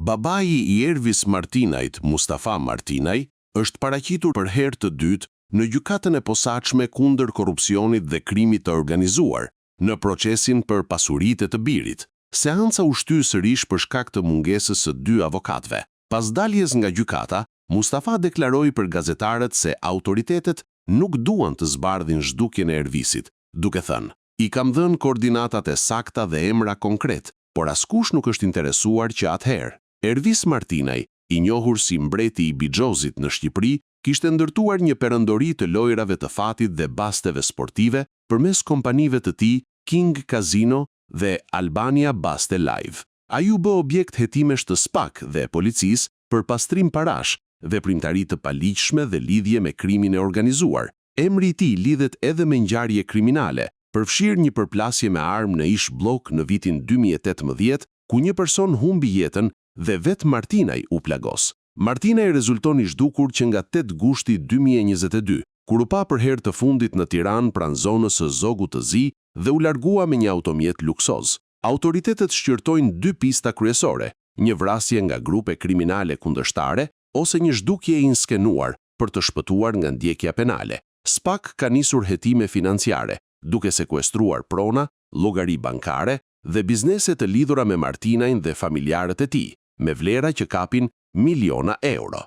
Babai i Ervis Martinajt, Mustafa Martinaj, është paraqitur për herë të dytë në Gjykatën e Posaçme kundër Korrupsionit dhe Krimit të Organizuar, në procesin për pasuritë e të birit. Seanca u shty sërish për shkak të mungesës së dy avokatëve. Pas daljes nga gjykata, Mustafa deklaroi për gazetarët se autoritetet nuk duan të zbardhin zhdukjen e Ervisit, duke thënë, I kam dhënë koordinatat e sakta dhe emra konkret, por askush nuk është interesuar që atëherë. Ervis Martinaj, i njohur si mbreti i bixhozit në Shqipëri, kishte ndërtuar një perandori të lojërave të fatit dhe basteve sportive përmes kompanive të tij King Casino dhe Albania Baste Live. Ai u bë objekt hetimesh të SPAK dhe policisë për pastrim parash, veprimtari të paligjshme dhe lidhje me krimin e organizuar. Emri i tij lidhet edhe me ngjarje kriminale, përfshirë një përplasje me armë në ish bllok në vitin 2018, ku një person humbi jetën dhe vetë Martinaj u plagos. Martinaj rezulton i zhdukur që nga 8 gushti 2022, kur u pa për herë të fundit në Tiranë pranë zonës së Zogut të Zi dhe u largua me një automjet luksoz. Autoritetet shqyrtojnë dy pista kryesore, një vrasje nga grupe kriminale kundërshtare ose një zhdukje e inskenuar për të shpëtuar nga ndjekja penale. SPAK ka nisur hetime financiare, duke sekuestruar prona, llogari bankare dhe biznese të lidhura me Martinajn dhe familjarët e tij, me vlera që kapin miliona euro.